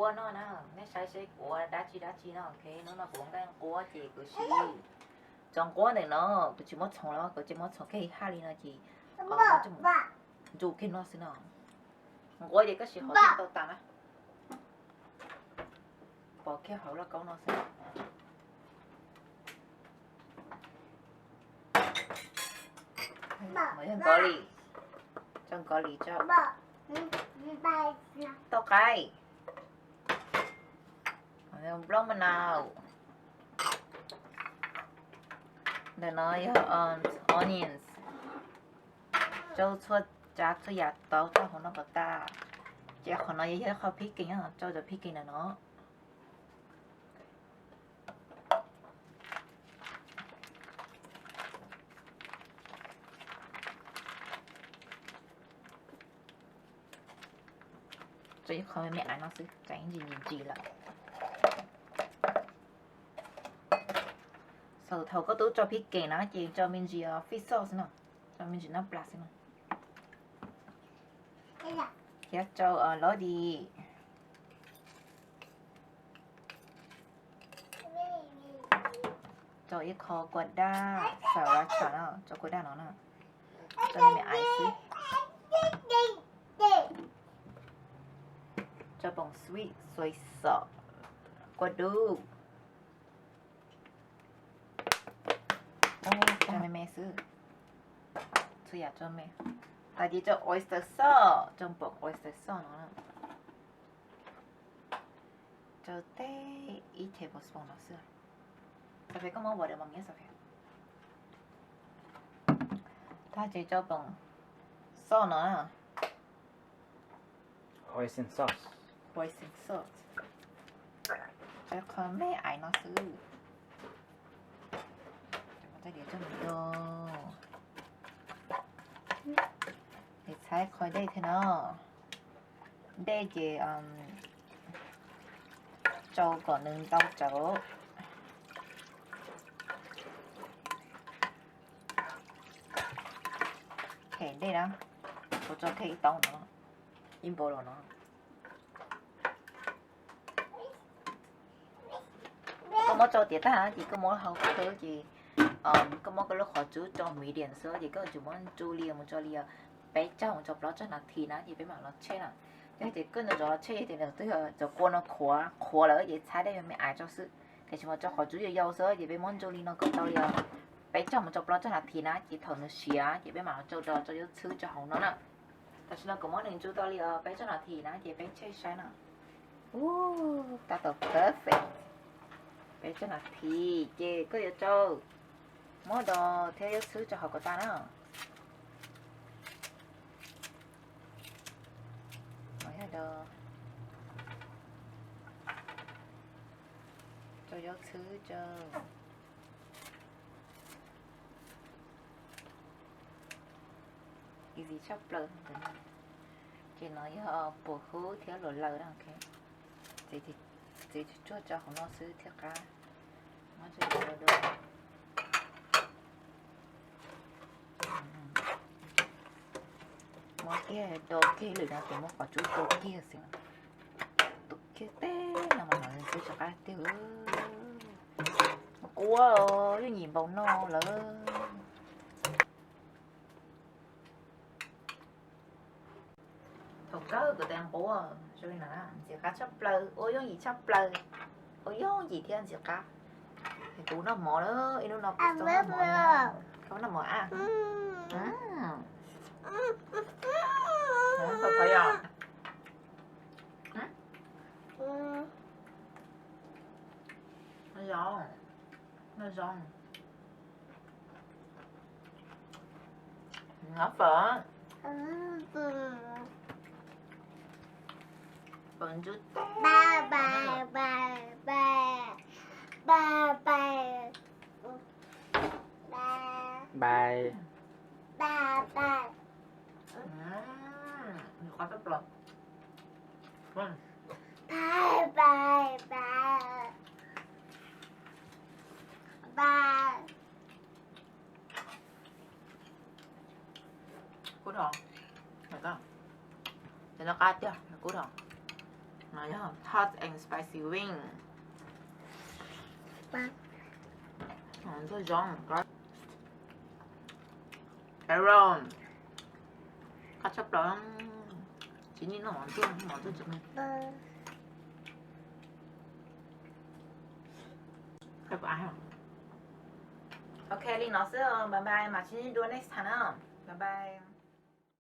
Nquab no na, nej saib seb kuv ua dab tsi dab tsi no, ok, hnub no kuv nqaij nquab ces kuv siv tso nquab ntawm no, kuv tsis muab txhoov los kuv tsis muab txhoov kiag ib haj li no ces ntsuj kiag no xwb no. Nquab ces koj siv hov tau tas na, pov kiag hauv lauj kaub no xwb. Yog nkaus li, tso nkaus li tso, tau qaib, nplooj manaus, ntawm no yog onions, rau txhua tsav txhua yam tau tso hauv no kom tas. Ces qhov no yog ib qho phib kees, rau cov phib kees ntawm no. Tso ib qho me me aiv no xwb, tsam ntsis ntsis ntsis lawm. Xaus thaum koj twb tso phib kees na ces tso me ntsis fish sauce no, tso me ntsis nab plas xwb no. Thiab tso lov dis, tso ib qho kua daj sriracha no, tso kua daj no na, tso me me aiv xwb. Tso poom sweet soy sauce, kua dub, tso me me xwb, txhua yam tso me. Tas ces tso oyster sauce, tso poom oyster sauce no, tso teb ib tablespoon no xwb. Xav fem koj muab vov dev mos miab xav fem. Tag ces tso poom sauce no, hoisin sauce, tso qho me aiv no xwb. Tso mus do, es txhais qho dej thiab no. Dej ces tsau kom nws ntau tsawv. Them dej na, kuv tso kiag ib tauv no, ib npaus los no. Koj muab tsau tiav tag ces koj muab hau khawb ces koj muab koj lub qhov tsub tso medium xwb ces koj tsuas muab ntsu li mus tso li peb caug mus txog plaub caug nas this na ces peb mam los tsheb na. Yog tias koj nws rov los tsheb yog tias nws twb yog cov kua no qhuav qhuav lawm ces txhais dej me me aiv tso xwb. Tiam sis mas tso qhov tsub yau yau xwb ces peb muab ntsu li no kom tau li peb caug mus txog plaub caug nas this na ces thaum nws siav ces peb mam los tsau rau tso yuav txhwb tso hauv no na. Tam sim no kuv muab nws ntsu tau li peb caug nas this na ces peb check saib na. Ub, tab tom perfect. Peb caug nas this ces koj yuav tsau, muab do thiab yuav txhwb tso hauv kom tas na. Yog do, tsau yuav txhwb tsau. Easy tshaj plaws. Ces no yog puas hub thiab luam laws na, ok. Txiav tsuag tsuag tso hauv no xwb thiaj qab. Muab tso do, muab kiag do kiag lwm no ces muab qhov tsub do kiag xwb. Tus kiag teb no mas no xwb tso qab tiag. Kua yeej yim npaum no lawm. Thaum kawg kuv tes nquab zoo li no na, ntxim qab tshaj plaws, ua yooj yim tshaj plaws, ua yooj yim thiab ntxim qab. Kuv noj mov lawm, ib hnub no kuv tau noj mov, koj noj mov a. Noj zoo, noj zoo. Noj phawv, phawv ntsuab teb. Bye bye, bye bye, bye bye, bye bye. Nws qab tshaj plaws. Bye bye, bye bye. Kub dhau. Ces no qab tiag, kub dhau. No yog hot and spicy wing. Ntxuag zoo, aro, qab tshaj plaws. Tsis nij noj mov ntxuag, mov ntxuag tsis. Ok, li no xwb, bye bye, mam sib ntsib dua next time na. Bye bye.